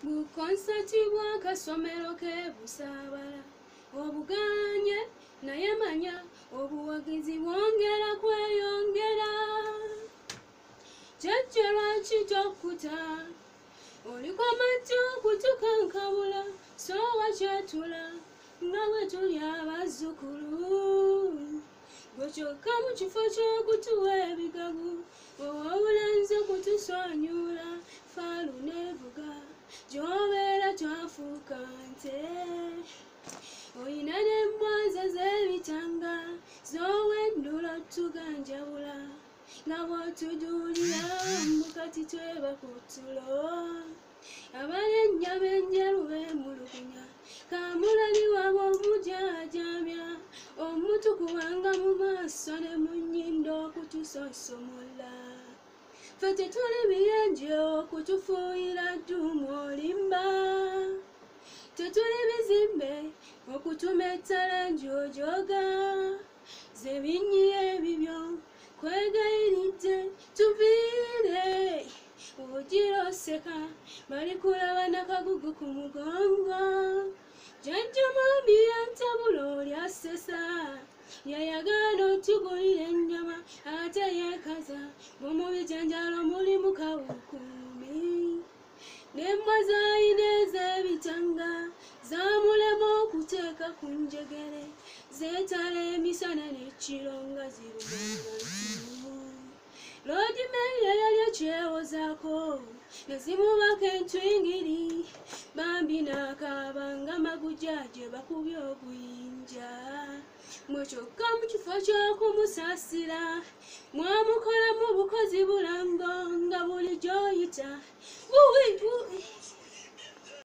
Bukonsati bw'akasomero k'e Busaabala obuganye, naye manya obuwagizi bwongera kweyongera. Jjajja lwaki tokkuta? Olikoma ddi okutukankabula? Soowa kyetula nga bwe tuli abazzukulu. Gwe kyokka mu kifo ky'okutuwa ebigagu, owawulanze kutuswanyula faalu n'evuga gy'obeera twafuuka nte. Oyina n'embwaza z'ebitanga z'owendula tuganjabula nga bw'otuduulira mbu kati tweba ku tulo. Abalya ennyama enjeru beemulugunya, kamulali waabwe omujaajamya, omutukubanga mu maaso ne mu nnyindo okutusosomola. Ffe tetuli biyenje okutufuuyira dduumu olimba, tetuli bizimbe okutumetta langi ojooga, ze binnyiyo ebibyo kwegayiridde tuviire. Ogira oseka balikulaba nakagugu ku mugongo. Jjajja mwami yantabula oli asesa, yayagala otugulira ennyama ate yeekaza, mu bijanjaalo mulimu kawukuumi. N'embwa z'ayina ez'ebitanga zaamulema okuteeka ku njegere, zeetala emisana n'ekiro nga ziruma abantu. Loodi Meeya yali akyewozaako ne zimubaka entwingiri, bambi n'akaaba nga maguja gye bakubye oguyinja. Mwe kyokka mu kifo ky'okumusaasira mwamukolamu bukozi bulango nga buli gy'oyita wuwi